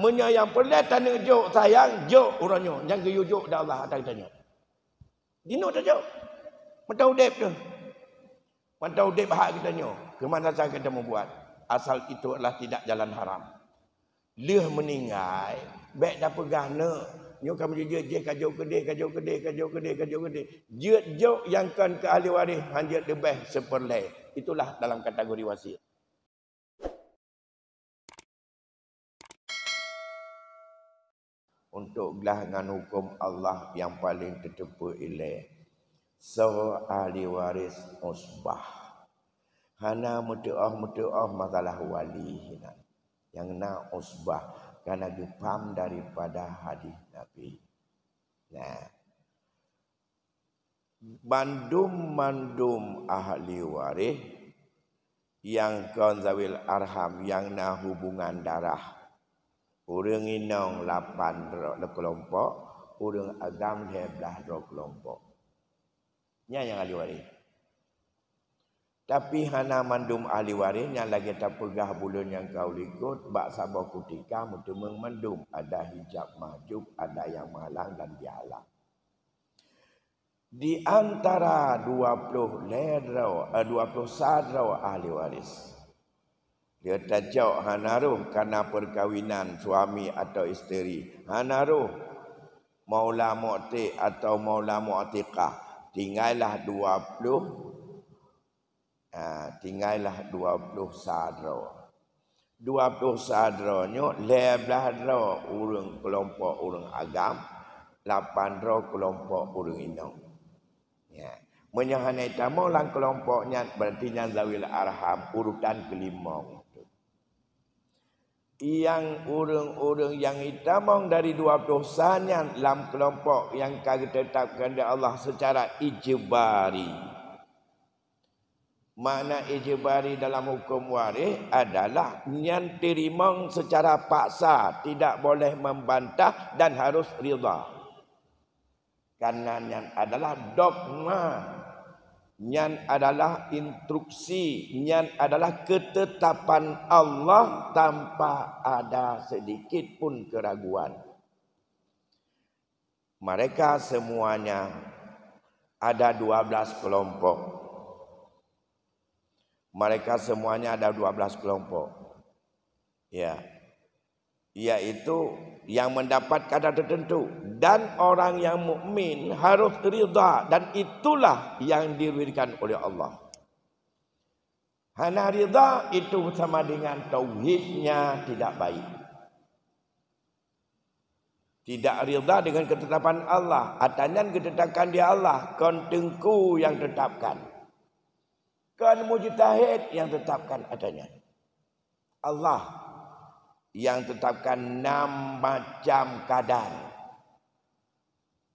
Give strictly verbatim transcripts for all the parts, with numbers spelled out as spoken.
Meunyoe nyang peureulée taneuk jok sayang, jok uroe nyoe nyang geuyue jok di Allah ata geutanyoe. Jinoe tajok. Mantong udeb tu. Mantong udeb hak geutanyoe. Keumanasah kita membuat. Asal itu adalah tidak jalan haram. Lheueh meuninggai, bék tapeugah neuk, nyoe ka meujeuet jih ka jok keudeh, ka jok keudeh, ka jok keudeh, ka jok keudeh. Jeuet jok nyang kon keu ahli waréh, han jeuet leubeh seperlée. Itulah dalam kategori wasiet. Untuk glah ngon huköm Allah nyang paleng teuteupeue ilée, soe ahli waréh usbah. Hana meuteuoh-meuteuoh masalah wali hinan. Nyang na usbah kana geupaham daripada hadis Nabi. Nah, bandum-bandum ahli waréh nyang kon zawil arham nyang na hubungan darah. Ureuëng inong lapan droe keulompok, ureuëng agam lhée blaih droe keulompok. Nyan nyang ahli waréh. Tapi hana mandum ahli waréh nyan lagée tapeugah buleuen nyang ka u likot, bak saboh kutika meuteumeung mandum, ada hijab mahjub, ada nyang meuhalang dan dihalang. Di antara dua ploh lhée droe, eh, dua ploh sa droe ahli waréh, lheueh tacok hana roh kana peukawinan suami atau isteri, hana roh maula mu'tiq atau maula mu'tiqah, tinggai lah dua ploh, ah, tinggai lah dua ploh sa droe. Dua ploh sa droe nyoe, lhée blaih droe ureuëng keulompok ureuëng agam, lapan droe keulompok ureuëng inong. Ya. Meunyoe hana itamong lam keulompok nyan, berarti nyan zawil arham, urutan keulimong. Nyang ureuëng-ureuëng nyang itamong dari dua ploh sa nyan lam keulompok nyang ka geutetapkan lé Allah seucara ijbari. Makna ijbari dalam huköm waréh adalah nyan teurimong seucara paksa, tidak boleh membantah dan harus ridha. Karena nyan adalah dogma, nyan adalah instruksi, nyan adalah ketetapan Allah tanpa ada sedikit pun keraguan. Mereka semuanya ada dua belas kelompok. Mereka semuanya ada dua belas kelompok. Ya. Yaitu yang mendapat kadar tertentu. Dan orang yang mukmin harus ridha, dan itulah yang diridhakan oleh Allah. Hana ridha itu sama dengan tauhidnya tidak baik. Tidak ridha dengan ketetapan Allah. Ata nyan geutetapkan di Allah, kon teungku nyang tetapkan. Kon mujtahid nyang tetapkan ata nyan. Allah nyang tetapkan enam macam kadar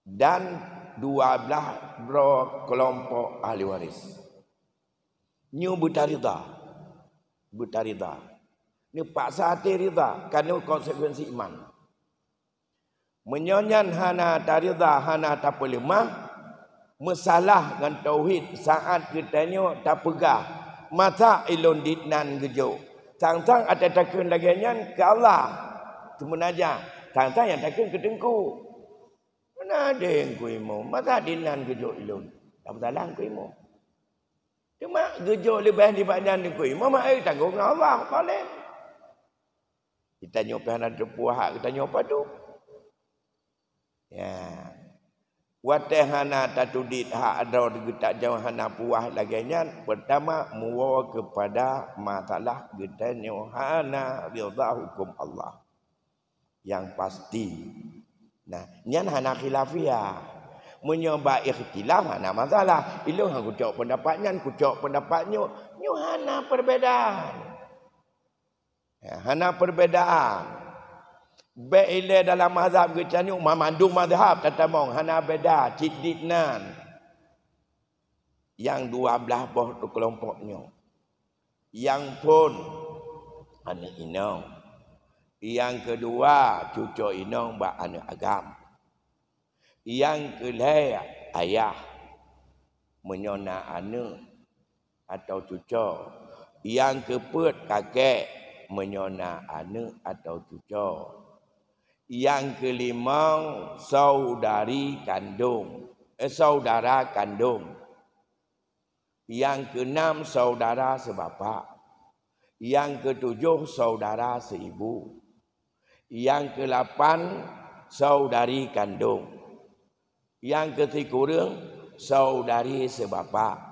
dan dua belas droe keulompok ahli waréh. Nyoe beutarida. Beutarida. Neupaksa até rida, ka nyoe konsekuensi iman. Meunyoe nyan hana tarida, hana tapeuleumah, meusalah ngon tauhid saát geutanyoe tapeugah, "Masa ilôn dit nan geujok?" Sang-sang até takheun lagée nyan keu Allah. Seumeunajah, sang-sang nyang takheun keu teungku. "Meunan deh Teungku Imum, masa dit nan geujok ilôn?" Tapeusalah Teungku Imum. Teuma geujok leubeh nibak nyan Teungku Imum, hana tanggong ngon Allah, zalim. Geutanyoe pih hana teupeue hak geutanyoe padub. Ya. Watée hana tatudit hak droe geutanyoe hana puas lagée nyan, peurtama muwoe keupada masalah geutanyoe hana ridha huköm Allah. Nyang pasti. Nah, nyan hana khilafiah. Meunyoe ba ikhtilaf hana masalah. Ilôn han kucok peundapat nyan, kucok peundapat nyoe, nyoe hana perbedaan. Ya, hana perbedaan. Bék ilée dalam mazhab geutanyoe, mandum mazhab tatamong, hana beda, cit dit nan. Nyang dua blaih boh keulompok nyoe. Nyang phon, aneuëk inong. Nyang keudua, cucoe inong bak aneuëk agam. Nyang keulhée, ayah, meunyoe na aneuëk atawa cucoe. Nyang keupeuet, kakek, meunyoe na aneuëk atawa cucoe. Nyang keulimong, saudari kandong, eh, saudara kandong. Nyang keunam, saudara seubapak. Nyang keutujoh, saudara seuibu. Nyang keulapan, saudari kandong. Nyang keusikureueng, saudari seubapak.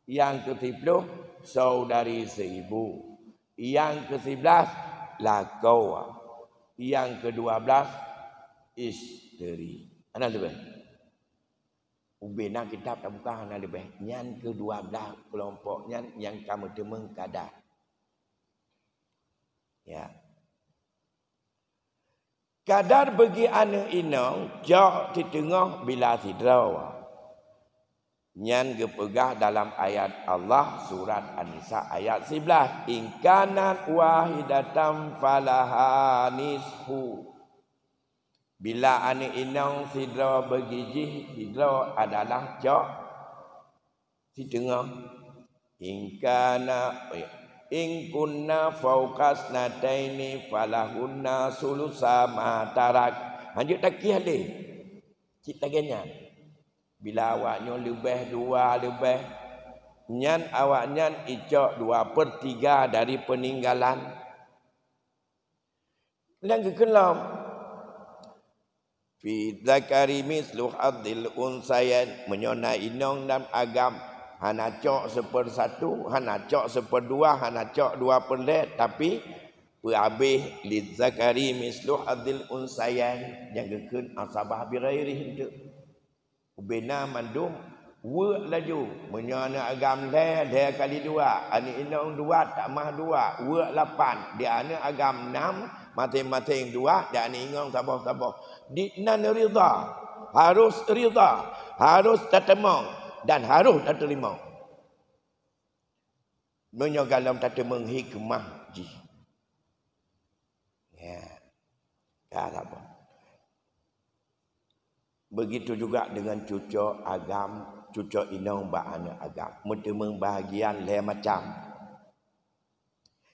Nyang keusiploh, saudari seuibu. Nyang keusiblaih, lakoe. Nyang keudua blaih, isteri. Hana leubeh. Ubena kitab tabuka hana leubeh. Nyan keudua blaih keulompok nyan nyang ka meuteumeung kadar. Ya. Kadar bagi aneuk inong cok siteungoh bila sidroe. Nyan geupeugah dalam ayat Allah, surat An-Nisa ayat siblaih, "In kanat wahidatan falaha nisfu." Bila aneuk inong sidroe bagi jih, sidroe adalah cok siteungoh. In kana, in kunna fauqa tsnataini falahunna tsulusa ma tarak. Hanjeuet takiah lé. Cit lagée nyan. Bila awaknyoe leubeh dua leubeh, nyan awaknyan icok dua per tiga dari peuninggalan. Nyang geukheun lom, "Fi dzakari mislu hadzil unsayain," meunyoe na inong dan agam, hana cok seupersatu, hana cok seuperdua, hana cok dua perlhée, tapi peuhabéh, "Lidzakari mislu hadzil unsayain," nyang geukheun asabah bighairih eunteuk. Ubena mandum weuek laju. Meunyoe aneuk agam lhée, lhée kali dua, aneuk inong dua tamah dua, weuek lapan, di aneuk agam nam, maséng-maséng dua, di aneuk inong saboh-saboh. Di nan ridha, harus ridha, harus tateumong dan harus tateurimong. Meunyoe galom tateumeung hikmah jih. Ya. Ka saboh. Begitu juga dengan cucok agam, cucok inong bak aneuk agam. Meuteumeung bahagian lhée macam.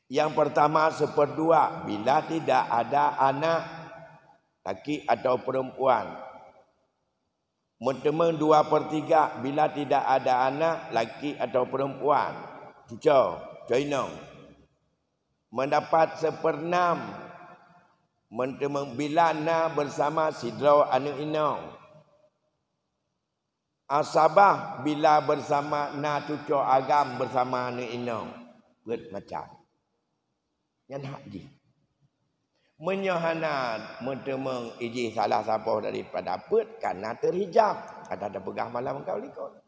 Yang pertama, seuperdua, bila tidak ada anak, laki atau perempuan. Meuteumeung dua per tiga, bila tidak ada anak, laki atau perempuan. Cuco, cuco inong. Meudapat seupernam, meuteumeung bila na beusama sidroe aneuk inong. Asabah bila beusama na cuco agam beusama aneuk inong. Peuet macam. Nyan hak jih. Meunyoe hana meuteumeung ijih salah saboh daripada peuet, kana teurijab, ka tapeugah malam engkau likot.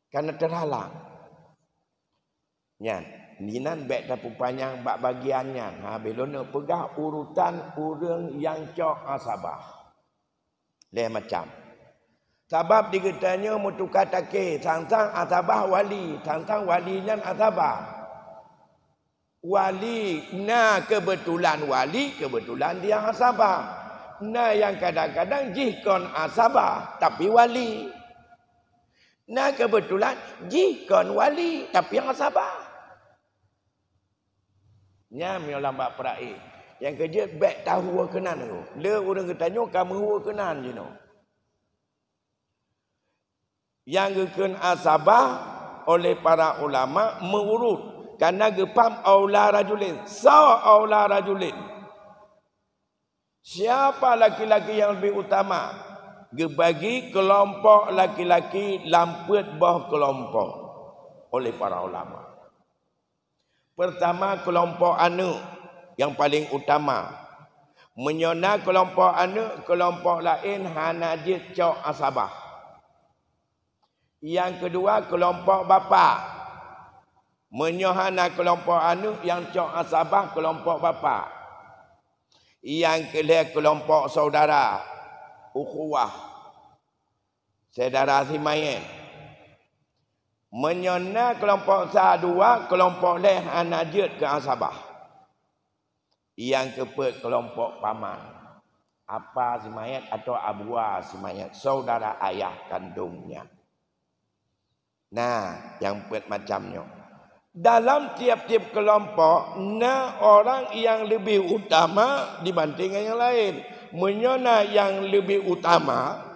Kana teurhalang. Nyan, inan bék tapeupanyang bak bagian nyan. Ha, beh lôn peugah urutan ureuëng nyang cok asabah. Lhée macam. Sabab di geutanyoe meutuka takée, sang-sang asabah wali, sang-sang wali nyan asabah. Wali, na keubeutulan wali, keubeutulan dia asabah. Na nyang kadang-kadang jih kon asabah, tapi wali. Na keubeutulan jih kon wali, tapi asabah. Nyan meunyoe lam bab peura'i. Nyang keujeuet bék tahue keunan. Le ureuëng geutanyoe ka meuhue keunan jinoe. Nyang geukheun asabah oleh para ulama meuurut, kana geupaham aula rajulin. Soe aula rajulin? Siapa laki-laki yang lebih utama? Geubagi keulompok laki-laki lam peuet boh keulompok oleh para ulama. Peurtama, keulompok aneuëk nyang paleng utama. Meunyoe na keulompok aneuëk, keulompok laén hana jeuet cok asabah. Nyang keudua, keulompok bapak. Meunyoe hana keulompok aneuëk nyang cok asabah, keulompok bapak. Nyang keulhée, keulompok syedara, ukhuwah, syedara simayét. Meunyoe na keulompok sa dua, keulompok lhée hana jeuet keu asabah. Nyang keupeuet, keulompok paman, apa simayét atau abua simayét, syedara ayah kandong nyan. Nah, nyang peuet macam nyoe. Dalam tiap-tiap kelompok na orang yang lebih utama dibanding yang lain. Meunyoe na yang lebih utama,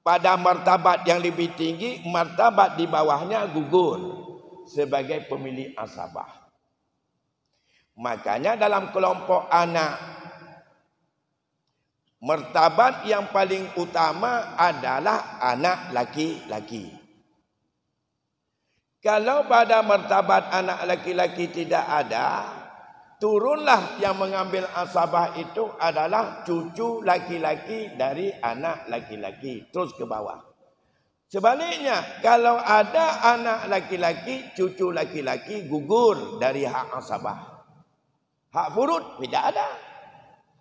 pada martabat yang lebih tinggi, martabat di bawahnya gugur sebagai pemilik asabah. Makanya dalam kelompok anak, martabat yang paling utama adalah anak laki-laki. Kalau pada martabat anak laki-laki tidak ada, turunlah yang mengambil asabah itu adalah cucu laki-laki dari anak laki-laki, terus ke bawah. Sebaliknya, kalau ada anak laki-laki, cucu laki-laki gugur dari hak asabah. Hak furud tidak ada.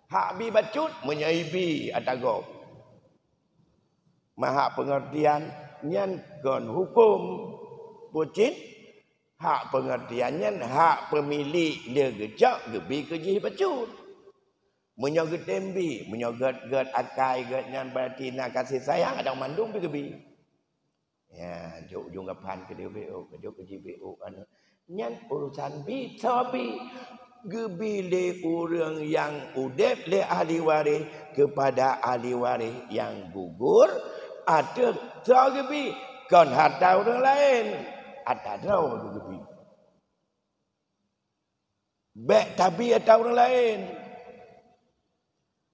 Hak bi bacut meunyoe bi ata gob. Meuhak pengertian nyan kon huköm. Peue cit? Hak pengertian nyan hak peumilék lé geucok geubi keu jih bacut. Meunyoe geutem bi, meunyoe gét-gét akai gét nyan, berarti na kasih sayang, ada mandum bi geubi. Ya, jok ujong gapan keu dia B O, jok keu jih B O anu. Nyan urusan bi, soe bi. Geubi lé ureuëng nyang udeb lé ahli waréh keupada ahli waréh nyang gugur, ateueh soe geubi, kon hareuta ureuëng laén, ata droe geubi. Bék tabi ata ureuëng laén.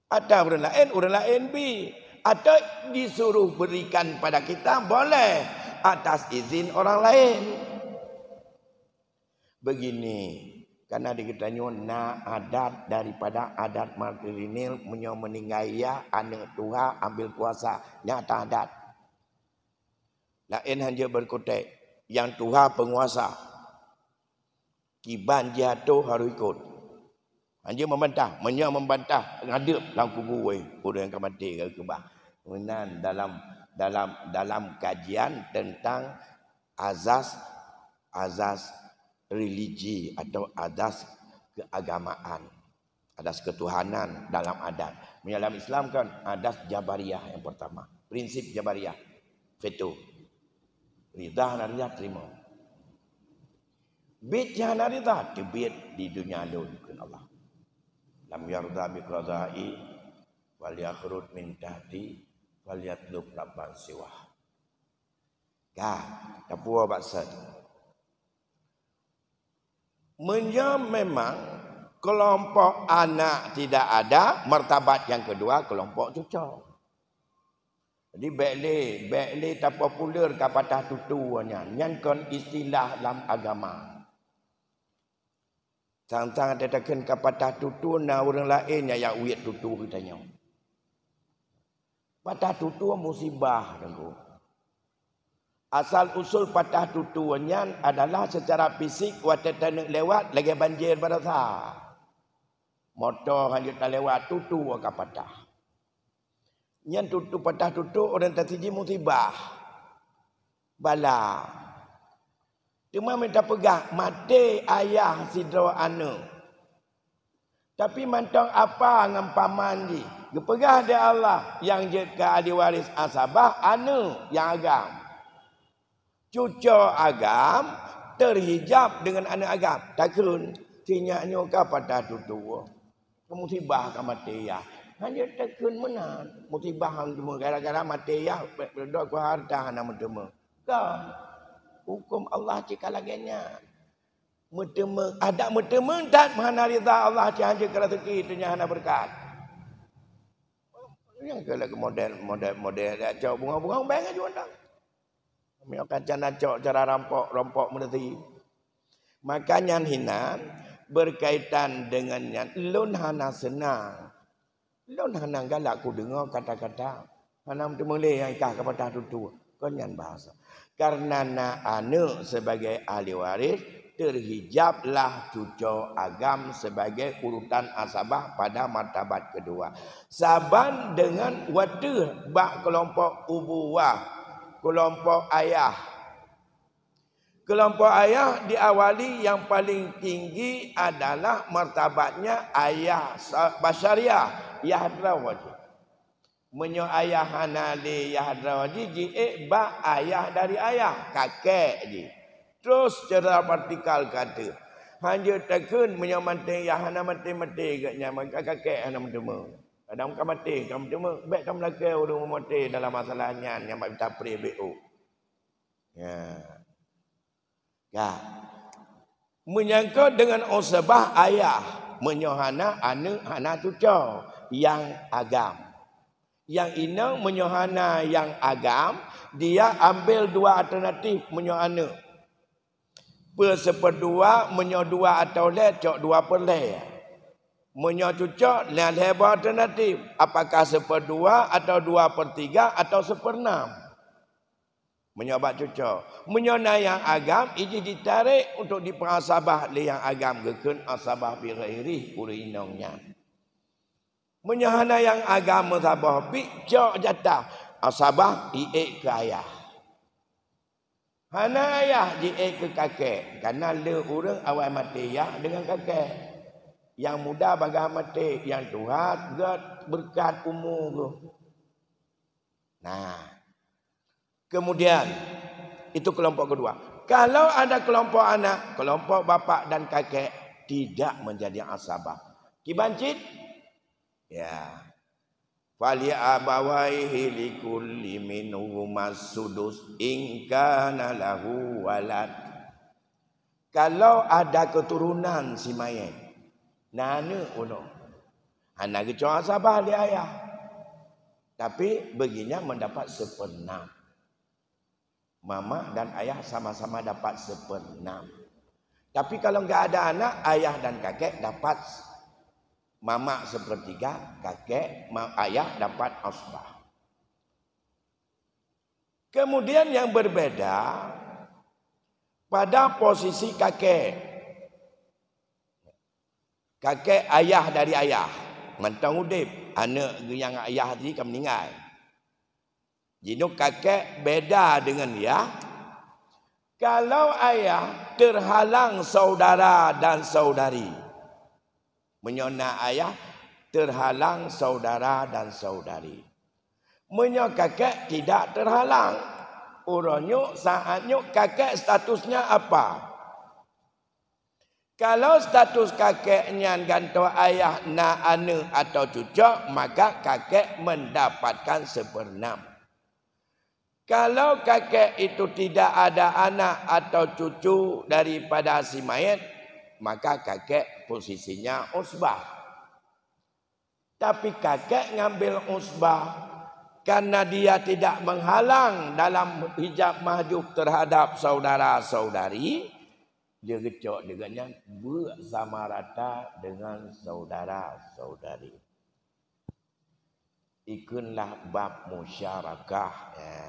Ata ureuëng laén, ureuëng laén bi. Atau disuruh berikan pada kita, boleh, atas izin orang lain. Begini, karena di geutanyoe na adat daripada adat matrilineal, meunyoe meuninggai yah, aneuëk tuha ambil kuasa, nyata adat. Laén hanjeuet berkutek, nyang tuha penguasa. Kiban jih atô harôh ikot. Hanjeuet meubantah, meunyoe meubantah ngadeueb lam kubu wéh, ureuëng ka maté ka keubah. Meunan dalam, dalam, dalam kajian tentang azas, azas religi atau azas keagamaan. Azas ketuhanan dalam adat. Meunyoe dalam Islam kan azas Jabariyah yang pertama. Prinsip Jabariyah. Veto. Ridha hana ridha terima. Bit hana ridha, teubiet di dunia lôn kheun Allah. Lam yarda bi qadai, falyakhrud min tahti, falyatlub rabban siwah. Ka, tapuo bak sat. Meunyoe memang kelompok anak tidak ada, martabat yang kedua kelompok cuco. Jadi bék lé, bék lé tapopuler ka patah tutu nyan. Nyan kon istilah lam agama. Sang-sang teutakheun ka patah tutu na ureuëng laén nyang jak wiet tutu geutanyoe. Patah tutu musibah, Teungku. Asal usul patah tutu nyan adalah secara fisik watée taneuk lewat lagée banjir baroesa. Moto hanjeuet talewat, tutu ka patah. Nyan tutu patah tutu ureuëng tasiji musibah. Bala. Teuma mita peugah maté ayah sidroe aneuëk. Tapi mantong apa ngon paman jih geupeugah lé Allah nyang jeuet keu ahli waréh asabah aneuëk nyang agam. Cuco agam teuhijab deungon aneuëk agam. Takheun, sinyak nyoe ka patah tutu. Musibah ka maté yah. Hana takheun meunan. Musibah hana teuma gara-gara maté yah, beudôh ku hareuta hana meuteumé. Kon. Huköm Allah cit ka lagée nyan. Meuteumé, adak meuteumé that hana ridha Allah cit hanjeuet keu raseuki, teungoh hana beureukat. Nyang keu lagée model, model, model jak cok bunga-bunga, bang aju undang. Meunyoe ka cana cok cara rampok, rampok meureuti. Maka nyan hinan berkaitan dengan nyan, lôn hana seunang. Lôn hana galak kudeungoe kata-kata, hana meuteumé lé nyang ikah ka patah tutu. Kon nyan bahasa. Karena na aneuëk sebagai ahli waréh, teuhijablah cuco agam sebagai urutan asabah pada martabat kedua. Saban deungon wateueh bak kelompok ubuwah, kelompok ayah. Kelompok ayah diawali yang paling tinggi adalah martabatnya ayah sa-, basyariah, yah droe jih. Meunyoe ayah hana lé yah droe jih, jiék bak ayah dari ayah, kakek jih. Terus secara vertikal kata. Hanjeuet takheun meunyoe maté yah hana maté-maté geuh nyan, maka kakek hana meuteumé. Kadang ka maté, ka meuteumé, bék ka meulakée ureuëng maté dalam masalah nyan nyang bak tapreh bék ôk. Ya. Ya. Menyangkut dengan usbah ayah, meunyoe hana aneuëk hana cuco nyang agam. Nyang inong meunyoe hana nyang agam, dia ambil dua alternatif meunyoe aneuëk. Peu seuperdua, meunyoe dua atau lhée, cok dua per lhée. Meunyoe cuco, na lhée boh alternatif, apakah seuperdua atau dua per tiga atau seupernam. Meunyoe bak cuco, meunyoe na nyang agam, ijih jitarek untuk jipeuasabah lé nyang agam geukheun asabah bi ghairih ureuëng inong nyan. Meunyoe hana nyang agam meusaboh, bit cok jatah asabah jiék keu ayah. Hana ayah jiék keu kakek, kareuna le ureuëng awai maté yah deungon kakek. Nyang muda bagaih maté, nyang tuha gét beureukat umu geuh. Nah, kemudian itu kelompok kedua. Kalau ada kelompok anak, kelompok bapak dan kakek tidak menjadi asabah. Kiban cit? Ya. Fali abawaihi likulli minhuma sudus in kana lahu walad. Kalau ada keturunan si mayét, na aneuëk unoe, hana geucok asabah lé ayah, tapi beuginyan mendapat seupernam. Mamak dan ayah sama-sama dapat seupernam. Tapi kalau enggak ada anak, ayah dan kakek dapat, mamak sepertiga, kakek, ma-, ayah dapat asbah. Kemudian yang berbeda pada posisi kakek. Kakek ayah dari ayah, mantong udeb, aneuëk geuh nyang ayah jih ka meuninggai. Jinoe kakek beda deungon yah. Kalau ayah terhalang saudara dan saudari, meunyoe na ayah terhalang saudara dan saudari. Meunyoe kakek tidak terhalang, uroe nyoe saat nyoe kakek statusnya apa? Kalau status kakek nyan gantoe ayah na aneuëk atau cucok, maka kakek mendapatkan seupernam. Kalau kakek itu tidak ada anak atau cucu daripada si mayét, maka kakek posisinya usbah. Tapi kakek ngambil usbah karena dia tidak menghalang dalam hijab mahjub terhadap saudara-saudari, dia geucok deungon nyan beuet sama rata dengan saudara-saudari. Ikheunlah bab musyarakah. Ya.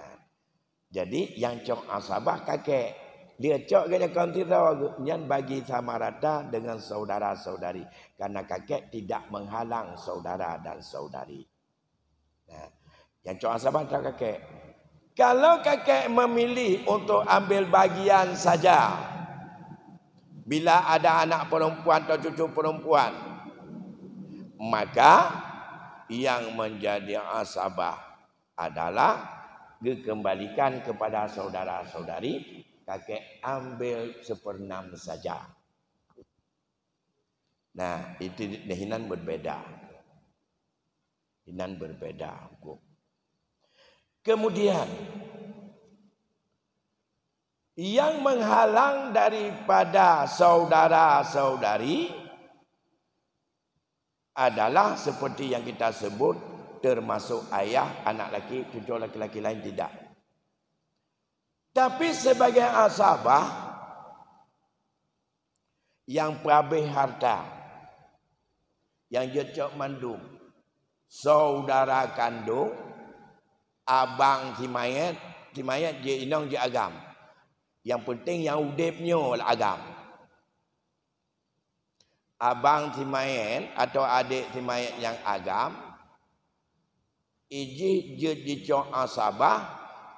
Jadi, nyang cok asabah kakek. Dia cok geuh nyan kon sidroe geuh, nyan bagi sama rata dengan saudara-saudari. Karena kakek tidak menghalang saudara dan saudari. Nah, nyang cok asabah adalah kakek. Kalau kakek memilih untuk ambil bagian saja, bila ada anak perempuan atau cucu perempuan, maka yang menjadi asabah adalah dikembalikan kepada saudara-saudari, kakek ambil seperenam saja. Nah, itu hinan berbeda. Hinan berbeda hukum. Kemudian, yang menghalang daripada saudara-saudari adalah seperti yang kita sebut, termasuk ayah, anak laki, cucu laki-laki lain tidak. Tapi sebagai asabah, yang peurabeh harta, nyang jeuet cok mandum, saudara kandong, abang si mayét, si mayét jeuet inong jeuet agam. Nyang penting nyang udeb nyoe agam. Abang si mayét atau adek si mayét nyang agam, ijih jeuet jicok asabah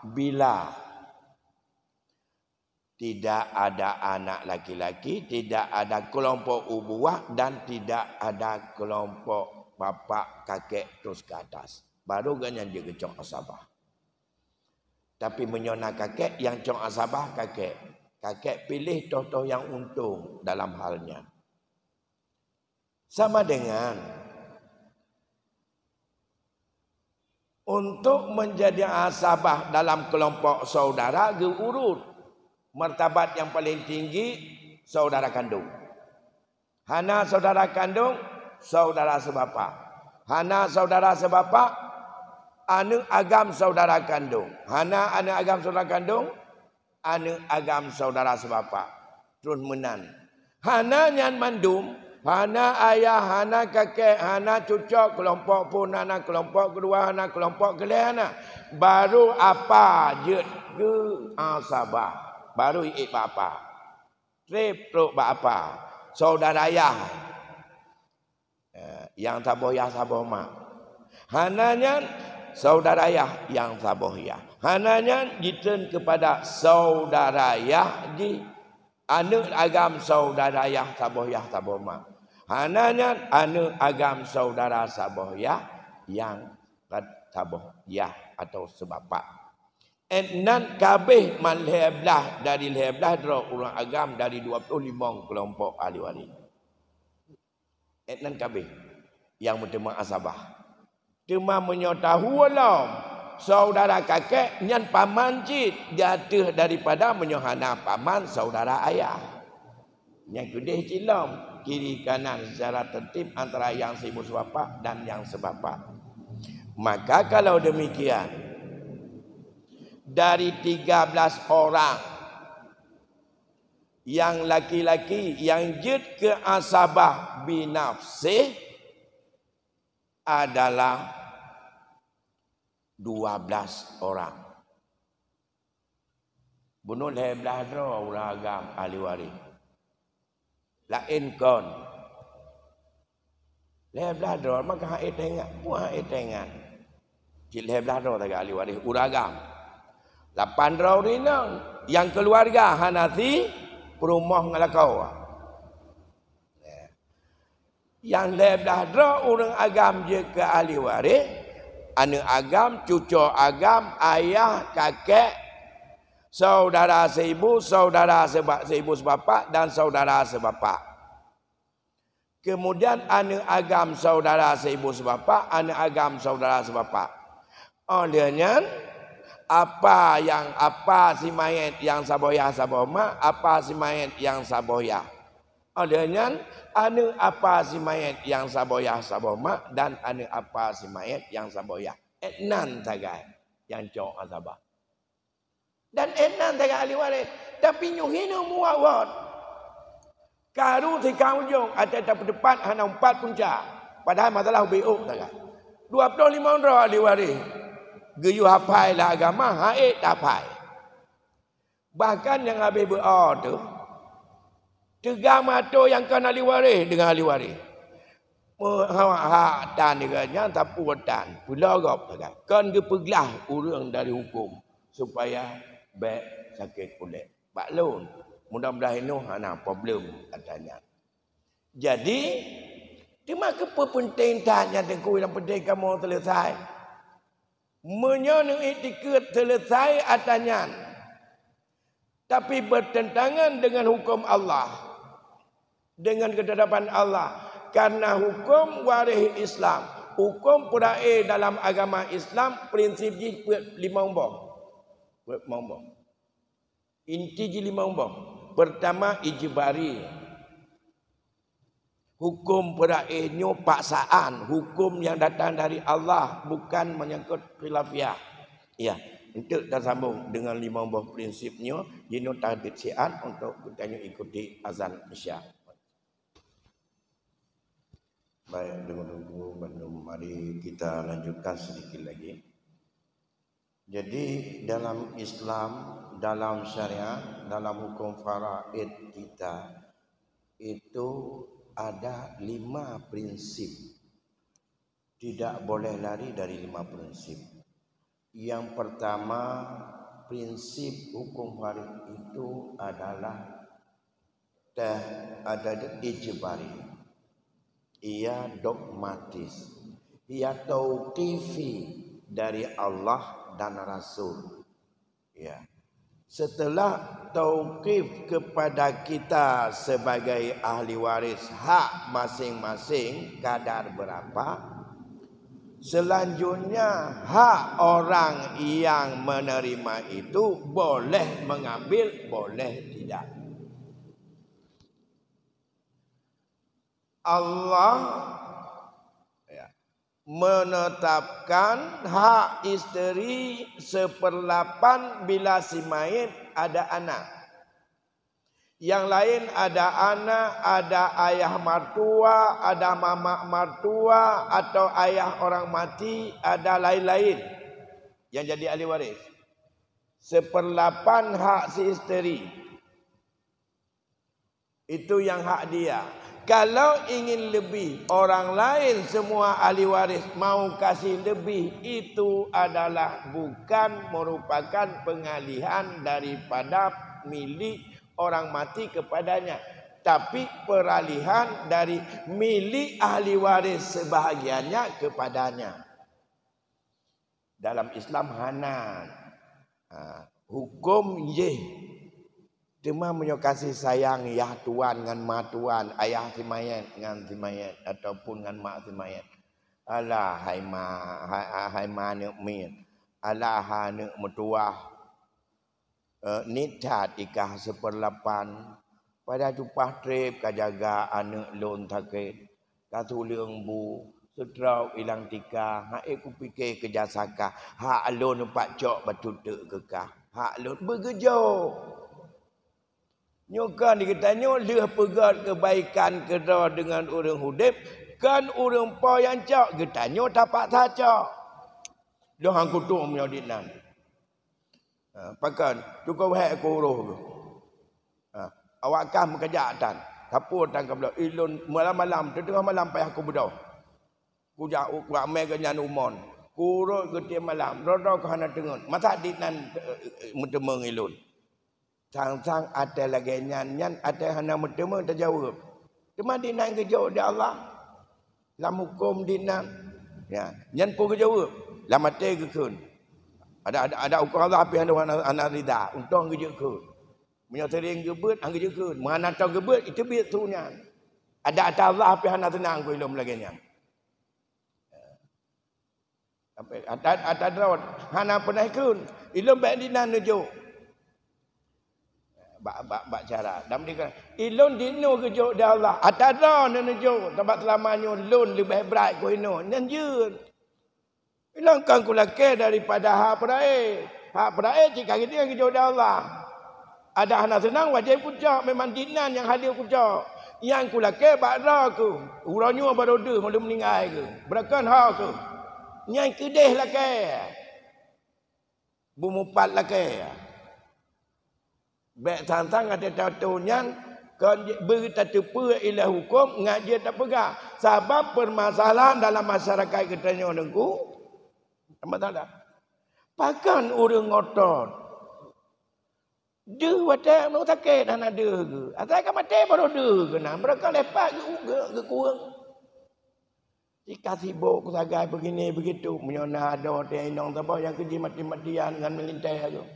bila tidak ada anak laki-laki, tidak ada kelompok ubuwah, dan tidak ada kelompok bapak kakek terus ke atas. Baru geuh nyan jeuet geucok asabah. Tapi meunyoe na kakek, nyang cok asabah kakek. Kakek pilih toh-toh nyang untông dalam hal nyan. Sama dengan untuk menjadi asabah dalam kelompok saudara geuurut. Martabat nyang paleng tinggi, saudara kandông. Hana saudara kandông, saudara seubapak. Hana saudara seubapak, aneuëk agam saudara kandông. Hana aneuëk agam saudara kandông, aneuëk agam saudara seubapak. Terus meunan. Hana nyan mandum, hana ayah, hana kakek, hana cucok, keulompok phon hana, keulompok keudua hana, keulompok keulhèe hana. Baru apa jeuet keu asabah. Baru iék bak apa. Trép trok bak apa. Saudara yah. Eh, nyang saboh yah saboh mak. Hana nyan, saudara yah nyang saboh yah. Hana nyan, jitreun keupada saudara yah jih. Aneuëk agam saudara yah saboh yah saboh mak. Hana nyan, aneuëk agam saudara saboh yah nyang saboh yah atau seubapak. Étnan ka abéh man lhèe blaih dari lhèe blaih droe ureuëng agam dari dua ploh limong keulompok ahli waréh. Étnan ka abéh nyang meuteumé asabah. Teuma meunyoe tahu lom, saudara kakek nyan paman cit di ateueh daripada meunyoe hana paman saudara ayah. Nyang keudeh cit lom, kiri kanan secara tertib antara nyang seuibu seubapak dan nyang seubapak. Maka kalau demikian, dari tiga belas orang, nyang laki-laki nyang jeuet keu asabah binafsih adalah dua belas orang. Bunoe lhèe blaih droe ureuëng agam ahli waréh. Laén kon. Lhèe blaih droe maka hana teuingat, peue hana teuingat. Cit lhèe blaih droe sagai ahli waréh ureuëng agam. Lapan droe ureuëng inong, nyang keuluwarga hana si peurumoh ngon lakoe. Nyang lhèe blaih droe ureuëng agam jeuet keu ahli waréh, aneuëk agam, cucoe agam, ayah, kakek, saudara seuibu, saudara seuba-, seuibu seubapak dan saudara seubapak. Kemudian aneuëk agam saudara seuibu seubapak, aneuëk agam saudara seubapak. Óh lheueh nyan, apa nyang, apa si manyét nyang saboh yah saboh mak, apa si manyét nyang saboh yah. Óh lheueh nyan, aneuëk apa si manyét nyang saboh yah saboh mak dan aneuëk apa si manyét nyang saboh yah. Étnan sagai nyang cok asabah. Dan étnan sagai ahli waréh. Tapi nyoe hinoe muwat-wat. Karu sikang ujong, até tapeuteupat hana umpat punca. Padahai masalah ubé ôk sagai. Dua ploh limong droe ahli waréh. Geuyue hapai lam agama, hana ék tahai. Bahkan nyang habéh beuo teuh, teuga meuatô nyang kon ahli waréh deungon ahli waréh. Meuhawak-hawak tan deungon nyan, sapeue tan, peulagop sagai. Kon geupeuglah ureuëng dari huköm supaya bék sakét kulét. Bak lôn, mudah-mudahan hinoe hana problem ata nyan. Jadi, teuma keupeue peunteng that nyan Teungku, nyang peunteng kamoe seuleusai? Meunyoe neuiktikeuet seuleusai ata nyan, tapi bertentangan dengan huköm Allah, dengan keutetapan Allah, karena huköm waréh Islam, huköm peurae dalam agama Islam, prinsip jih peuet limong boh. Peuet limong boh. Inti jih limong boh. Pertama, ijbari. Huköm peurae nyoe paksaan, huköm nyang datang dari Allah, bukan menyangkut khilafiah. Ya, untuk tersambung dengan limong boh prinsip nyoe, jinoe tadeuk siat untuk geutanyoe ikuti azan Isya. Baik, Teungku bandum, mari kita lanjutkan sedikit lagi. Jadi, dalam Islam, dalam syariat, dalam hukum faraid kita, itu ada lima prinsip. Tidak boleh lari dari lima prinsip. Yang pertama, prinsip hukum faraid itu adalah teh, ada ijbari. Ia dogmatis. Ia tauqifi dari Allah dan Rasul. Ya. Setelah tauqif kepada kita sebagai ahli waris hak masing-masing kadar berapa, selanjutnya hak orang yang menerima itu boleh mengambil, boleh tidak. Allah, ya, menetapkan hak isteri seperlapan bila si mayit ada anak. Yang lain ada anak, ada ayah mertua, ada mamak mertua, atau ayah orang mati, ada lain-lain yang jadi ahli waris. Seperlapan hak si isteri. Itu yang hak dia. Kalau ingin lebih, orang lain semua ahli waris mau kasih lebih, itu adalah bukan merupakan pengalihan daripada milik orang mati kepadanya, tapi peralihan dari milik ahli waris sebahagiannya kepadanya. Dalam Islam hana. Ha, huköm jih. Teuma meunyoe kasih sayang yah tuan ngon ma tuan, ayah si mayét ngon si mayét ataupun ngon mak si mayét, alah hai ma, hai, hai ma aneuk miet, alah hai aneuk meutuwah, eh, niet that i kah seperlapan. Pada cupah treb ka jaga aneuk lôn sakét, ka tuleueng bu, seutrok ilang tika, han ék kupike keu jasa kah, hak lôn pat cok bacut teuk keu kah, hak lôn beugeujok. Nyoe kon di geutanyoe lheueh peugét keubaikan keudroe deungon ureuëng udeb, kon ureuëng po nyang cok, geutanyoe tapaksa cok. Lôn han kutueng meunyoe di nan. Ha, pakon, cukôp hék keu uroe geuh. Ha, awak kah meukeujak tan. Sapeue tan ka bloe, ilôn malam-malam, teuteungoh malam payah kubeudôh. Kujak u, kujak mé geuh nyan umon. Kurot geuh tieb malam, droe-droe keuh hana teungeut. Masa di nan, eh, eh, meuteumé ngon ilôn. Sang-sang até lagée nyan, nyan até hana meuteumé tajaweueb. Teuma di nan geujok di Allah. Lam huköm di nan. Ya, nyan peue geujaweueb? Lam até geukheun. Ada, ada, ada huköm Allah pih hana, hana, hana rida. Untông geujeuet kheun. Meunyoe sering geubeuet, han geujeuet kheun. Meuhana tông geubeuet, iteubiet su nyan. Ada ata Allah pih hana seunang keu ilôn lagée nyan. Sampai ata, ata droe hana peunah kheun. Ilôn bék di nan neujok. Bak, bak, bak cara. Dan mereka, ilôn di nyoe geujok di Allah. Ata droe neujok. Sabab seulama nyoe lôn leubeh brat keu inoe. Nyan jeuet. Ilôn kon kulakée daripada hak peuraé. Hak peuraé cit ka geudeungoe geujok di Allah. Adak hana seunang wajéb kucok, memang di nan nyang hadir kucok. Nyang kulakée bak droe keuh, uroe nyoe barô deuh lôn meuninggai keuh. Beureukan ho keuh. Nyang keudeh lakée. Beumupat lakée. Bék sang-sang até tato nyan kon beutateupeue ilée huköm ngat jeuet tapeugah. Sabab peumasalahan dalam masyarakat geutanyoe Teungku, masalah. Pakon ureuëng ngotot? Deuh watée ureuëng sakét hana deuh geuh. Asai ka maté baru deuh geuh na. Beureukat lepat geu-, geu-, geukueng. Jika sibok keu sagai begini begitu, meunyoe na adoe teuinong saboh nyang keujih mati-matian ngon meulintée geuh.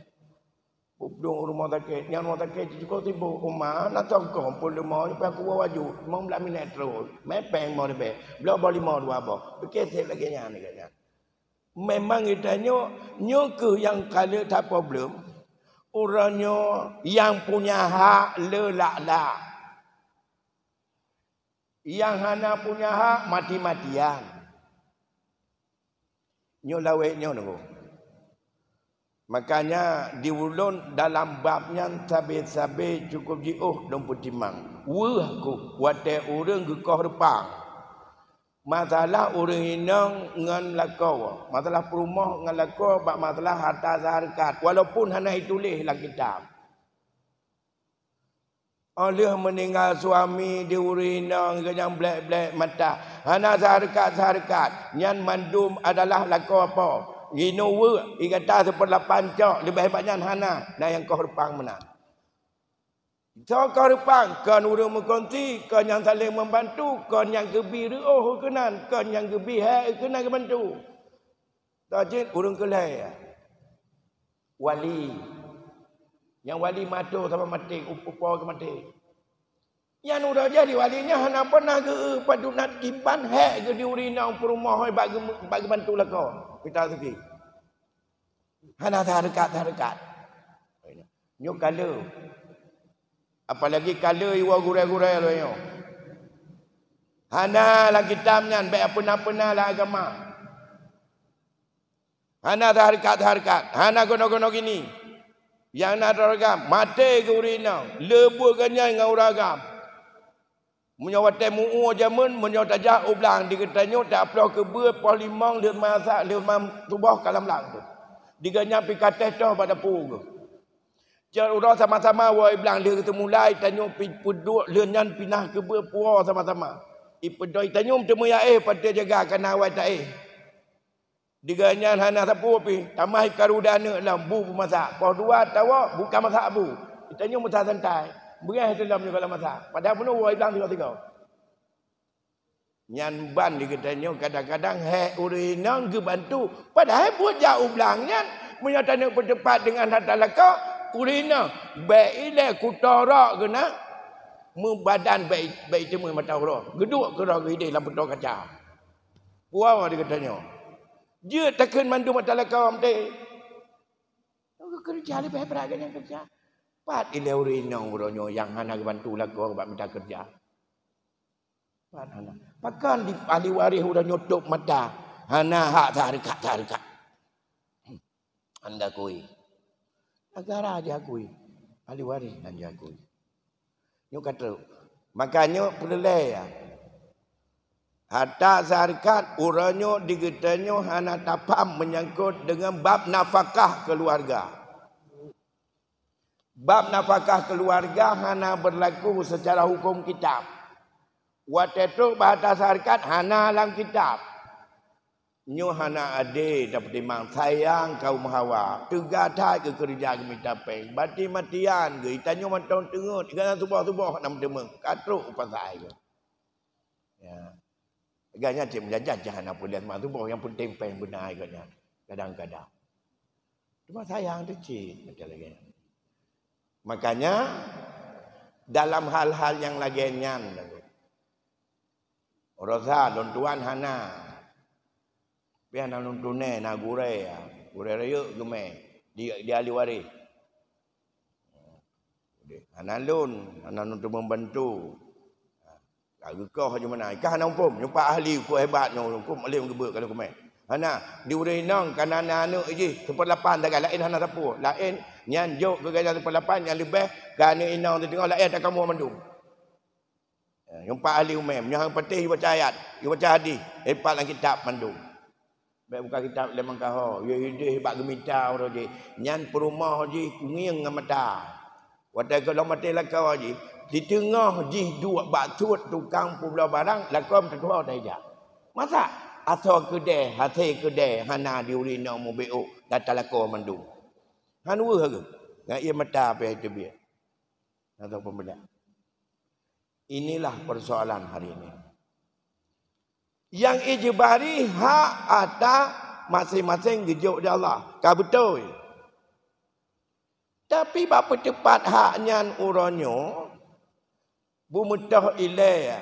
Pudong u rumoh sakét, nyang rumoh sakét cukôp sibok. Uma na songkong peuleumah, nyang payah kuwoe aju, limong blaih minét troh. Mé péng mo leubeh, bloe boh limong dua boh. Pike seb lagée nyan, lagée nyan. Memang geutanyoe, nyoe kheueh nyang ka lheueh that problem. Uroe nyoe nyang punya hak le lak-lak. Nyang hana punya hak mati-matian. Nyoe lawét nyoe nunggu. Makanya di ulôn dalam bab nyan sabe-sabe cukôp jiôh lôn peutimang. Weueh ku watée ureuëng geukoh reupang. Masalah ureuëng inong ngon lakoe, masalah peurumoh ngon lakoe bak masalah harta zakat, walaupun hana ituléh lam kitab. Óh lheueh meuninggai suami di ureuëng inong geuh nyang blek-blek mata, hana zakat-zakat, nyan mandum adalah lakoe po. Inoe weuek, i gata seupeulapan cok, leubeh bak nyan hana, na nyang koh reupang meunan. Soe koh reupang, kon ureuëng meukonsi, kon nyang saléng membantu, kon nyang geubi reuôh keunan, kon nyang geubi hék keunan geubantu. Tajeuet ureuëng keu lhée. Wali. Nyang wali mato sama maté, upo ke maté. Nyan uroe jadi wali nyan hana pernah geu padunat kiban hek geu di ureueng inong peurumoh bak geu-, bak geubantu lakoe. Kita rezeki. Hana tarekat-tarekat. Nyoe kala. Apalagi kala iwoe gurée-gurée lôn nyoe. Hana lam kitab nyan, bék peuna-peuna lam agama. Hana tarekat-tarekat, hana gono-gono gini. Nyang na droe agam, maté keu ureueng inong, leubeh ganyai ngon ureueng agam. Meunyoe watée muoh jameun, meunyoe tajak u blang di geutanyoe, taploh keubeue poh limong lheueh masa, lheueh mam tuboh ka lam blang tu. Di geuhnyan pih ka teh toh bak dapu geuh. Cot uroe sama-sama woe blang lheueh teumulai tanyoe pi-, peuduek lheueh nyan pinah keubeue puwoe sama-sama. Ipeudoi tanyoe teumeuya éh, patéh jaga kana awai taéh. Di geuhnyan hana sapeue pih, tamah ikaru dan aneuk lam bu peumasak. Poh dua tawok, buka masak bu. Tanyoe meusa santai. Beureh teuh lom nyoe kalau masak. Padahai bunoe woe blang tiga-tiga. Nyan ban di geutanyoe kadang-kadang hék ureueng inong geubantu. Padahai buet jak u blang nyan, meunyoe taneuk peuteupat deungon hareuta lakoe, ureueng inong bék ilée kutorok geuh na, meubadan bék, bék iteumé mata uroe. Geuduek keudroe geuh idéh lam peutoe kaca. Puwoe di geutanyoe. Jeuet takheun mandum hareuta lakoe maté. Keureuja leubeh brat geuh nyang keureuja. Pat ilée ureueng inong uroe nyoe nyang hana geubantu lakoe bak mita keureuja? Pat hana. Pakon di ahli waréh uroe nyoe tôp mata, hana hak tarekat-tarekat. Hana akui. Negara jiakui. Ahli waréh hana jiakui. Nyoe ka trok. Maka nyoe peureulée ya. Harta zakat uroe nyoe di geutanyoe hana tapham menyangkut deungon bab nafakah keuluwarga. Bab nafakah keuluwarga hana beurlaku seucara huköm kitab. Watée trok bak harta zakat hana lam kitab. Nyoe hana adé tapeutimang sayang kaum Hawa. Teuga that geukeureuja geumita péng. Mati-matian geuh, tanyoe mantong teungeut, gana tuboh-tuboh na meuteumé. Ka trok u pasai geuh. Ya. Gobnyan cit meujajan, cit hana peue lé teuma tuboh, nyang peunteng péng beuna gobnyan. Kadang-kadang. Teuma sayang teuh cit, macam lagée nyan. Makanya, dalam hal-hal nyang lagée nyan, Rosa, lôn tuan hana. Pih hana lôn tunée, na gurée, gurée rayeuk geumé di, di ahli waréh. Hana lôn, hana lôn teumeubantu. Ka geukoh jih meunan. Ka hana muphom, nyoe pat ahli, kok hebat nyoe, kok malém geubeut ka lôn keumé. Hana, di ureueng inong ka na, na aneuk jih, seupeurlapan sagai, laén hana sapeue. Laén nyan jok keu gata seupeurlapan, nyang leubeh ka aneuk inong teuteungoh, laén takamoe mandum. Eh, nyoe pat ahli umé, nyoe han patéh ibaca ayat, ibaca hadih, eh, pat lam kitab mandum. Bék buka kitab lé mangkaho, yo idéh bak geumita uroe jih. Nyan peurumoh jih kungieng ngon mata. Watée gohlom maté lakoe jih, di teungoh jih duek bak suet tukang peubloe barang, lakoe meututoe tajak. Masa asoe keudée, hasé keudée hana di ureueng inong mubeuôk dan talakoe mandum. Han weueh geuh, ngon ié mata pih teubiet. Atau peumeulak. Inilah persoalan hari ini. Nyang ijibari hak ata maséng-maséng geujok di Allah. Ka beutôi. Tapi bak peuteupat hak nyan uroe nyoe, beumeutôh ilée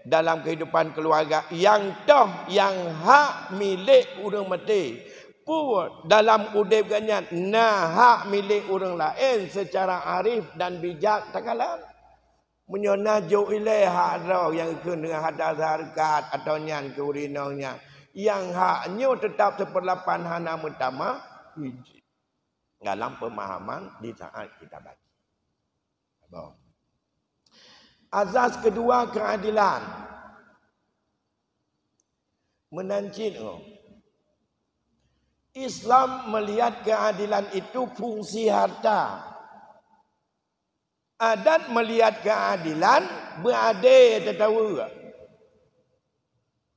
dalam keuhidupan keuluwarga nyang toh nyang hak milék ureuëng maté. Peue dalam udeb geuh nyan na hak milék ureuëng laén seucara arif dan bijak takalon? Meunyoe na jok ilée hak droe nyang geukheun deungon hareuta zakat atawa nyan keu ureuëng inong nyan, nyang hak nyoe teutap seupeurlapan hana meutamah, dalam peumahaman di saat kita baca. Azas keudua, keuadilan. Meunan cit nyoe, Islam meulihat keuadilan itu fungsi harta. Adat meulihat keuadilan beuadé teuh taweue.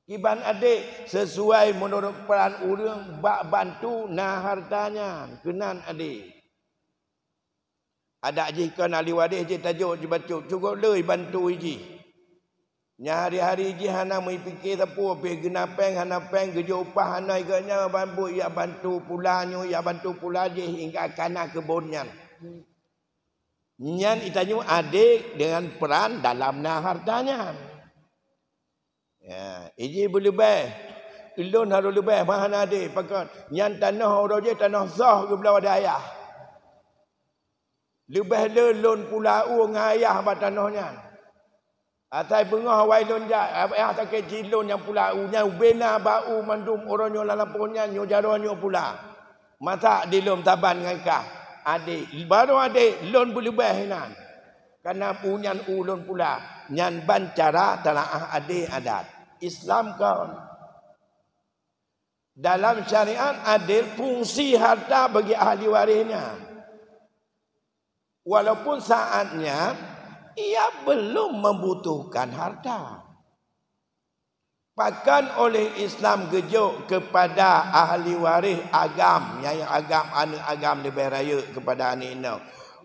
Kiban adé, sesuai meunurot peran ureuëng bak bantu na hareuta nyan, keunan adé. Adak jih kon ahli waréh jih tajok jibacut, cukôp le bantu jih. Nyan hari-hari jih hana meupiké sapeue, pih geuna péng hana péng, geujok upah hana, geuh nyan ban buet jak bantu pula nyoe, jak bantu pula jih hingga kana keubon nyan. Nyan itanyoe adé deungon peran dalam na harta nyan. Ya, iji beuleubeh. Ulôn harôh leubeh, meuhana adé, pakon. Nyan tanoh uroe jih tanoh soh geubloe di ayah. Leubeh le lôn pula u ngon ayah bak tanoh nyan. Asai beungoh awai lôn jak, ayah sakét cit lôn nyang pula u nyan, ubena bak u mandum uroe nyoe lam lampôh nyan, nyoe jaroe nyoe pula. Masak dilom saban ngon kah, adé, barô adé lôn beuleubeh inan. Kana u nyan u lôn pula, nyan ban cara talaah adé adat. Islam kon. Dalam syariat adé fungsi harta bagi ahli warisnya. Walaupun saatnya ia belum membutuhkan harta. Pakon oleh Islam geujok kepada ahli waris agam, nyang agam, aneuk agam leubeh rayeuk kepada aneuk inong.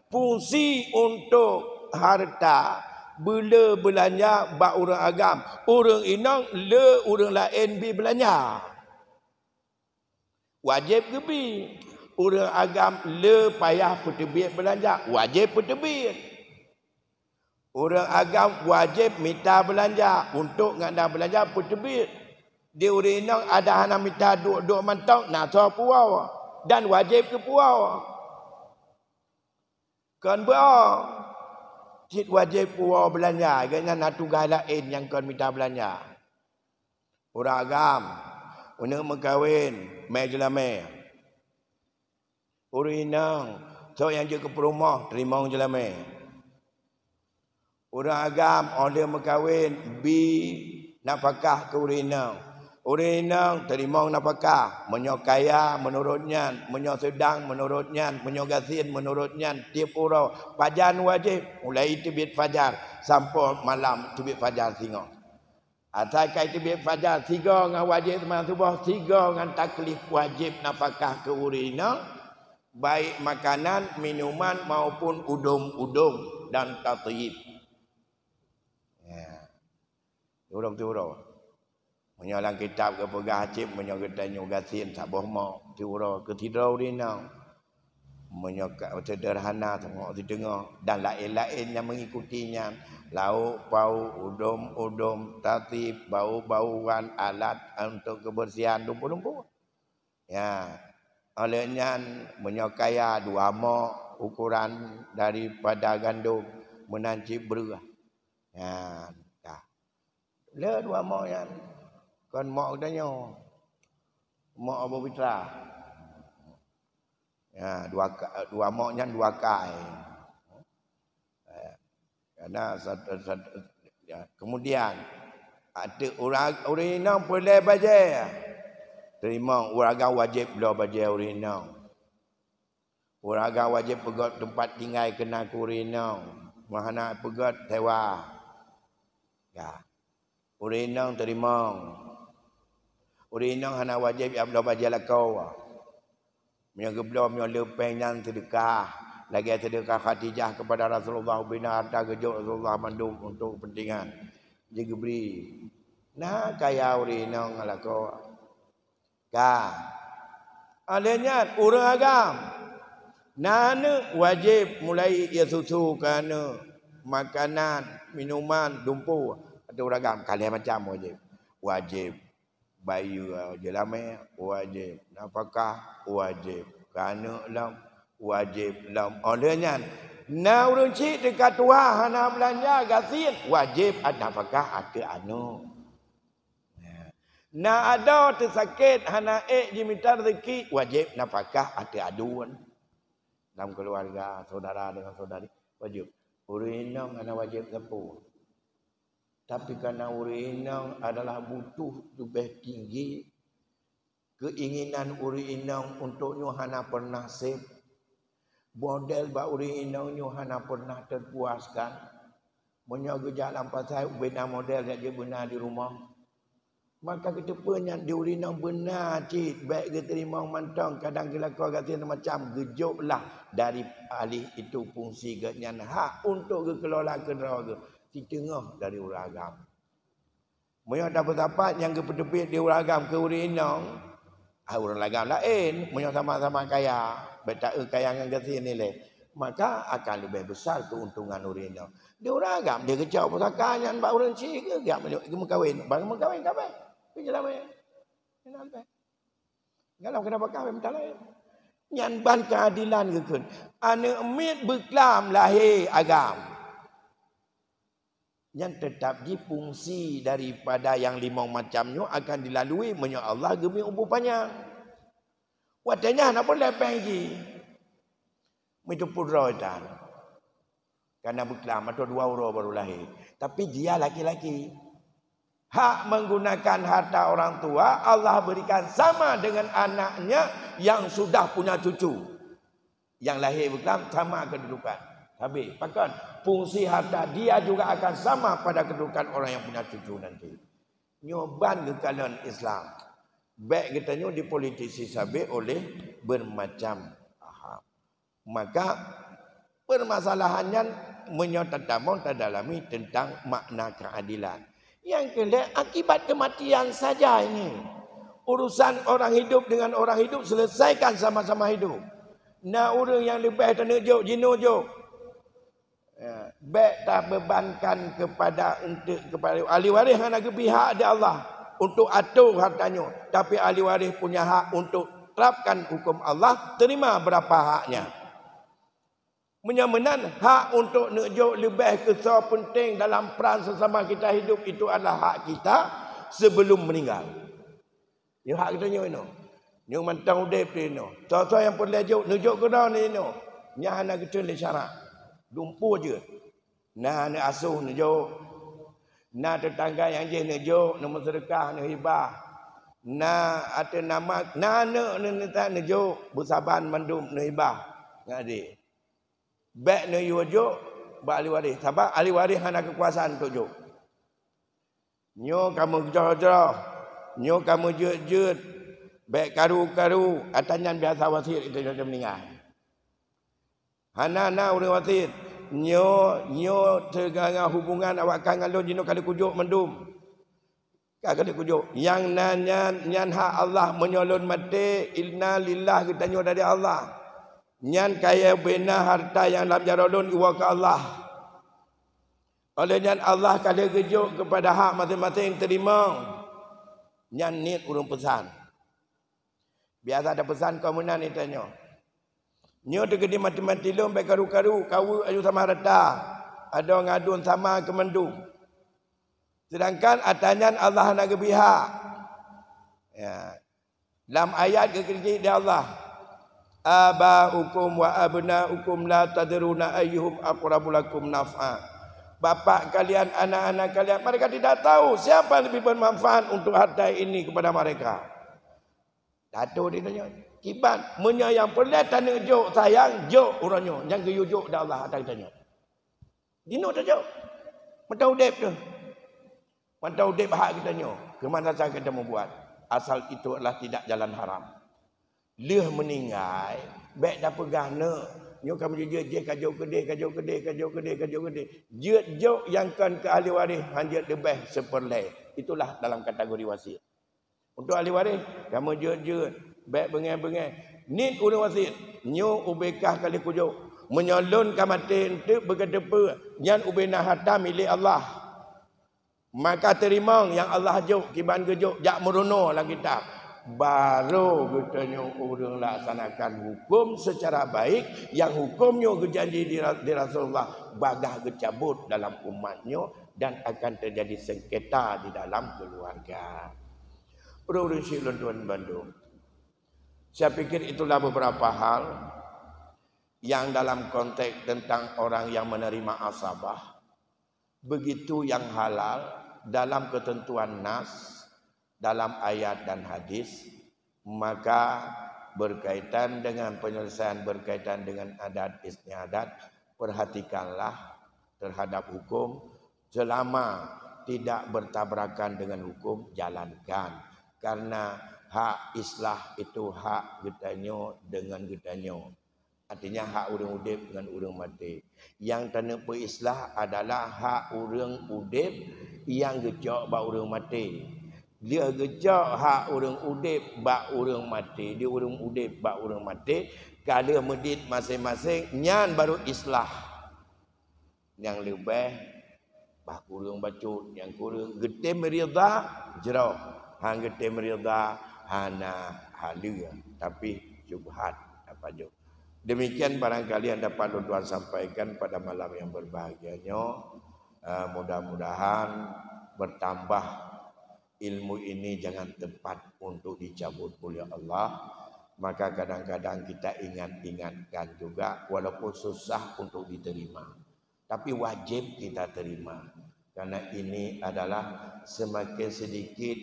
Fungsi untuk harta beule beulanja bak ureuëng agam, ureuëng inong le ureuëng laén bi beulanja. Wajéb geubi. Ureuëng agam le payah peuteubiet beulanja, wajéb peuteubiet. Ureuëng agam wajéb mita beulanja, untuk ngon na beulanja peuteubiet. Di ureuëng inong adak hana mita duek-duek mantong, na soe puwoe dan wajéb geupuwoe. Kon beuo, cit wajéb puwoe beulanja, gobnyan na tugaih laén nyang kon mita beulanja. Ureuëng agam, uneuk meukawen, mè jeulamé. Ureuëng inong, soe nyang jeuet keu peurumoh, teurimong jeulamé. Ureuëng agam, óh lheueh meukawen, bi nafakah keu ureuëng inong. Ureuëng inong teurimong nafakah, meunyoe kaya meunurot nyan, meunyoe seudang meunurot nyan, meunyoe gasien meunurot nyan, tieb uroe pajan wajéb, mulai teubiet fajar sampoe malam teubiet fajar singoh. Asai ka teubiet fajar, sigoe ngon wajéb seumayang suboh, sigoe ngon taklif wajéb nafakah keu ureuëng inong, baik makanan, minuman maupun udom-udom dan tatyib. Ya. Uroe-uroe. Meunyoe lam kitab geupeugah cit, meunyoe geutanyoe gasien saboh mok, siuroe keu sidroe ureuëng inong. Meunyoe ka seuderhana, teungoh siteungoh, dan laén-laén nyang mengikuti nyan, lauk pauk, udom-udom, tatyib, bau-bauan, alat untuk kebersihan, lumpur-lumpur. Ya, oleh nyan, meunyoe kaya dua mok ukuran daripada gandom, meunan cit breueh. Nyan, ka. Le dua mok nyan kon mok geutanyoe. Mok Abu Fitra. Ya, dua ka-, dua mok nyan dua kai. Ya. Karena satu, satu, ya. Kemudian, ateueh ureuëng, ureuëng inong peureulée bajée. Teurimong, ureuëng agam wajéb bloe bajée ureuëng inong. Ureuëng agam wajéb peugét teumpat tinggai keu na keu ureuëng inong, meuhana peugét sewa. Ya. Ureuëng inong teurimong. Ureuëng inong hana wajéb jak bloe bajée lakoe. Meunyoe geubloe meunyoe le péng nyan seudeukah, lagée seudeukah Khadijah kepada Rasulullah, ubena harta geujok Rasulullah mandum untuk kepentingan. Jigeubri. Na kaya ureuëng inong ngon lakoe. Ka. Alheuh nyan, ureuëng agam. Na aneuëk wajéb mulai ie susu keu aneuëk, makanan, minuman, dumpeue. Ateueh ureuëng agam, ka lhée macam wajéb. Wajéb bayeue jeulamé, wajéb nafakah, wajéb keu aneuëk lom, wajéb lom. Alheuh nyan, na ureuëng chik teuka tuha hana beulanja gasien, wajéb nafakah ateueh aneuëk. Na adoe teusakét hana ék jimita rezeki, wajéb nafakah ateueh aduen. Lam keuluwarga, syedara deungon syedari, wajéb. Ureuëng inong hana wajéb sapeue. Tapi karena ureuëng inong adalah butuh leubeh tinggi, keuinginan ureuëng inong untuk nyoe hana pernah seb. Model bak ureuëng inong nyoe hana pernah terpuaskan. Meunyoe geujak lam pasai, ubena model jak jeuet beuna di rumoh. Maka geuteupeue nyan di ureuëng inong beuna cit, bék geuteurimong mantong, kadang geulakoe gasien macam, geujoklah dari alih itu fungsi geuh nyan hak untuk geukelola keudroe geuh siteungoh dari ureuëng agam. Meunyoe tapeusapat nyang geupeuteubiet di ureuëng agam keu ureuëng inong, ah, ureuëng agam laén, meunyoe sama-sama kaya, bék taeu kaya ngon gasien ilée. Maka akan leubeh besar keuntungan ureuëng nyoe. Di ureuëng agam dia geucok pusaka nyan bak ureuëng chik ke, agam dia geumeukawen, barang meukawen kabeh. Tapi jeulamak nyan leubeh. Kalau kena bakah meutalai. Nyan ban keadilan geukheun. Aneuëk miet beuklam lahé agam. Nyan teutap jih fungsi daripada nyang limong macam nyoe akan dilalui meunyoe Allah geubri umur panyang. Watée nyan hana peureulée péng jih. Meuteupeu droe tan. Karena beuklam atau dua uroe baru lahé. Tapi dia laki-laki. Hak menggunakan harta orang tua Allah berikan sama dengan anaknya yang sudah punya cucu. Yang lahé beuklam sama kedudukan. Habis. Pakon? Fungsi harta dia juga akan sama pada kedudukan orang yang punya cucu nanti. Nyoe ban geukalon Islam. Bék geutanyoe dipolitisi sabe oleh bermacam paham. Maka, permasalahan nyan meunyoe tatamong tadalami tentang makna keadilan. Nyang keulhée, akibat kematian saja ini. Urusan orang hidup dengan orang hidup selesaikan sama-sama hidup. Na ureuëng nyang leubeh taneuk jok, jinoe jok. Ya, bék tabebankan kepada untuk kepada ahli waréh hana geubri hak di Allah untuk atur harta nyoe, tapi ahli waréh punya hak untuk terapkan hukum Allah, terima berapa haknya. Meunyoe meunan, hak untuk neuk jok leubeh keu soe penting dalam peran sesama kita hidup itu adalah hak kita sebelum meninggal. Nyoe hak geutanyoe inoe. Nyoe mantong udeb teuh inoe. Soe-soe nyang peureulée jok, neujok keudroe inoe. Nyan hana geuteun lé syarak. Dumpeue jeuet. Na aneuk asuh neujok. Na teutangga nyang jih neujok, neumeuseudeukah, neuhibah. Na ateueh nama, na aneuk neuneutak neujok, beusaban mandum neuhibah. Ngadé. Bék neuyue jok bak ahli waréh, sabab ahli waréh hana keukuasaan untuk jok. Nyoe ka meujroh-jroh, nyoe ka meujeuet-jeuet, bék karu-karu, ata nyan biasa wasiet itu sudah meuninggai. Hana na ureuëng wasiet, nyoe, nyoe teungoh hubungan awak ka ngon lôn jinoe ka lheueh kujok mandum. Ka keuneuk kujok. Nyang na nyan, nyan hak Allah meunyoe lôn maté, inna lillah geutanyoe dari Allah. Nyan kayée beuna harta nyang lam jaroe lôn iwoe keu Allah. Óh lheueh nyan Allah ka lheueh geujok keupada hak maséng-maséng teurimong. Nyan niet ureuëng peusan. Biasa tapeusan kaum meunan itanyoe. Nyoe teukeudi mati-mati lôn bék karu-karu, kaweue aju sama rata, adoe ngadun sama keumandum. Sedangkan ata nyan Allah hana geubri hak. Ya. Lam ayat geukritik di Allah, "Aba'ukum wa abna'ukum la tadruna ayyuhum aqrabu lakum naf'a." Bapak kalian, anak-anak kalian, mereka tidak tahu siapa yang lebih bermanfaat untuk harta ini kepada mereka. Tato di tanyoe. Kiban, meunyoe nyang peureulée taneuk jok sayang, jok uroe nyoe nyang geuyue jok di Allah ata geutanyoe. Dinoe tajok. Mantong udeb teuh. Mantong udeb hak geutanyoe. Keuman rasa kita membuat. Asal itu adalah tidak jalan haram. Lheueh meuninggai, bék tapeugah neuk. Nyoe ka meujeuet jih ka jok keudeh, ka jok keudeh, ka jok keudeh, ka jok keudeh. Jeuet jok nyang kon keu ahli waréh han jeuet leubeh seperlée. Itulah dalam kategori wasiet. Untuk ahli waréh, kamoe jeuet-jeuet, bék beungéh-beungéh. Niet ureuëng wasiet, nyoe ubé kah ka lheueh kujok. Meunyoe lôn ka maté eunteuk beukeuteupeue, nyan ubé na harta milék Allah. Maka teurimong nyang Allah jok kiban geujok jak meurunoe lam kitab. Barô geutanyoe ureuëng laksanakan huköm seucara baik, nyang huköm nyoe geujanji di, di Rasulullah, bagah geucabot dalam umat nyoe dan akan teujadi sengketa di dalam keuluwarga. Ureuëng-ureuëng syik lôn tuan bandum. Saya pikir itulah beberapa hal yang dalam konteks tentang orang yang menerima asabah. Begitu yang halal dalam ketentuan nas, dalam ayat dan hadis, maka berkaitan dengan penyelesaian berkaitan dengan adat istiadat, perhatikanlah terhadap hukum, selama tidak bertabrakan dengan hukum, jalankan. Karena hak islah itu hak geutanyoe dengan geutanyoe. Artinya hak ureuëng udeb ngon ureuëng maté. Nyang taneuk peuislah adalah hak ureuëng udeb nyang geucok bak ureuëng maté. Lheueh geucok hak ureuëng udeb bak ureuëng maté, di ureuëng udeb bak ureuëng maté, Ka lheueh meudit maséng-maséng, nyan baru islah. Nyang leubeh bah kureueng bacut, nyang kureueng geutem ridha jroh, han geutem ridha hana haleue, tapi syubhat tapajoh. Demikian barangkali yang dapat lôn tuan sampaikan pada malam yang berbahagia nyoe. Eh, mudah-mudahan bertambah ilmu ini jangan tempat untuk dicabut oleh Allah. Maka kadang-kadang kita ingat-ingatkan juga walaupun susah untuk diterima. Tapi wajib kita terima. Karena ini adalah semakin sedikit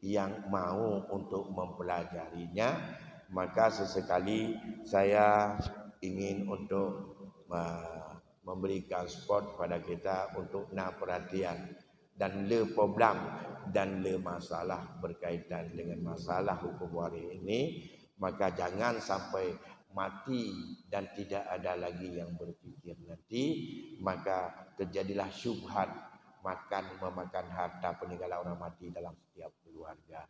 yang mau untuk mempelajarinya, maka sesekali saya ingin untuk, uh, memberikan spot pada kita untuk na perhatian dan le problem dan le masalah berkaitan dengan masalah hukum waris ini, maka jangan sampai mati dan tidak ada lagi yang berpikir nanti, maka terjadilah syubhat makan memakan harta peninggalan orang mati dalam setiap keluarga.